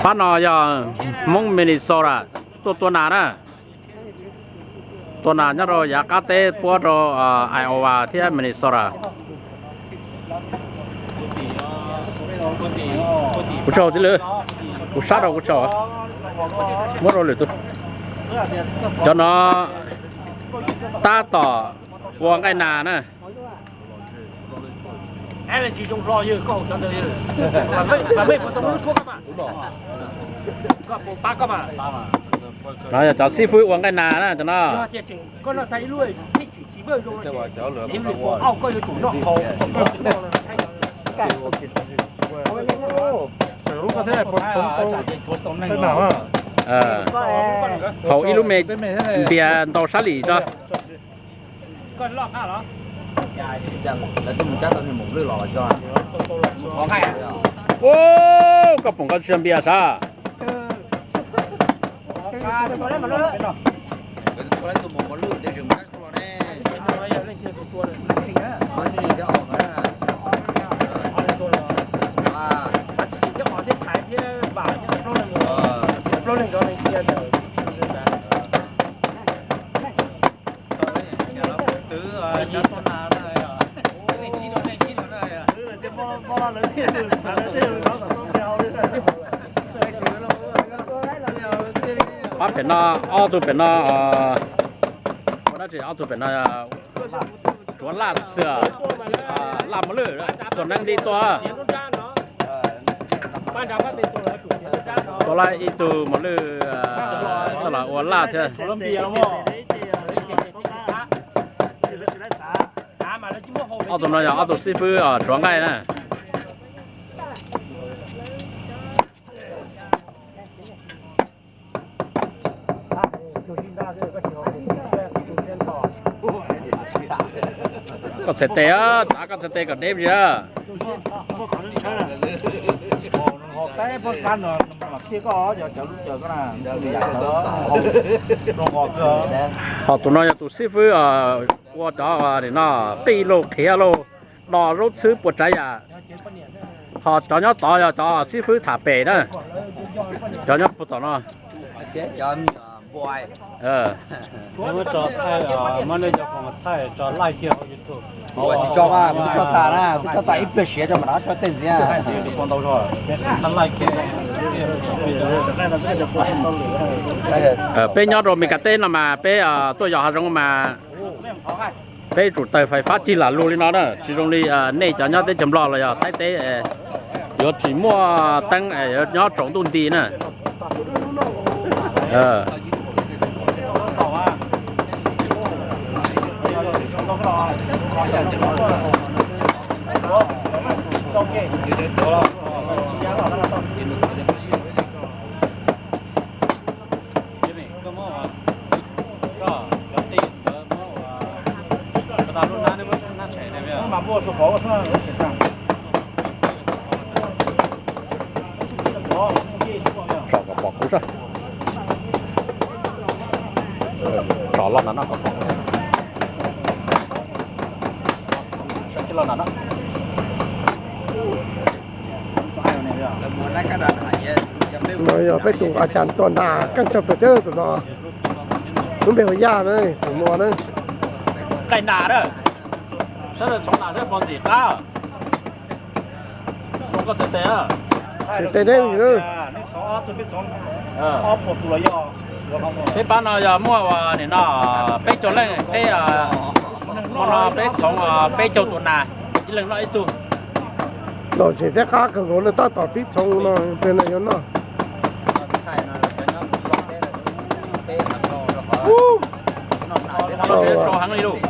Pab no yog Hmoob Minnesota tuaj tua nas na. Tua nas nyob rau yav qab teb puab rau Iowa thiab Minnesota. Kuv tsis haus txiv lwm, kuv sab rau kuv tsis haus. Muab rau lwm tus. Cov no tab tom ua nqaij nas na. No yog cov xib fwb ua nqaij nas na cov no. Haus ib lub me npias ntau sab lim tso. Koj pom koj tsis npias sav? Pab pem no, ob tug pem no, ua dab tsi ob tug pem no? Tsuav laj xwb, laj mos lwj, txuas neeb nti tua. Tua laj ib tug mos lwj, coj los ua laj thiab. Ob tug no yog ob tug xib fwb tsuav nqaij na. Koj txhais tes, txav koj txhais tes kom deb li. Ho tus no yog tus xib fwb ua cov no qij lauj qhiav lauj, do zaub txhwb puas tsav yam. Ho cov nyob tod yog cov xib fwb tham pem na, cov nyob puag tom no. Muab tso thaij, muab nej cov khoom thaij tso live kiag hauv YouTube. Tso tas na, twb tso tas ib pliag siav tso mas no tso tej ntxiv. Peb nyob rau Mes Kas teb no mas peb tuaj yos hav zoov mas peb tsum tawg fais fab cig lam lug li no na, tsis zoo li nej cov nyob teb chaws Nplog los yog Thaib teb, yuav tsis muaj teeb, yuav nyob tsaus ntuj nti na. Tso kom pom kub sab. Tso loj na no kom pom kub sab. Sab coj loj na no. No yog peb tus a cas tua nas keej tshaj plaws thiab tus no. Lub npe hu Yaj na, xeem Muas na. Qaij nas na. Sab lawv txhoov nas sab pov ntxim qab. Koj txhais tes, txhais tes deb li na. Peb pab no yog muaj ua nim no peb caug leej, peb hmo no peb txhoov peb caug tus nas, ib leeg noj ib tug. Nom tswv thiab qab kawg nkaus no tab tom pib txhoov no, peb no yuav noj. Tso heev li lauj.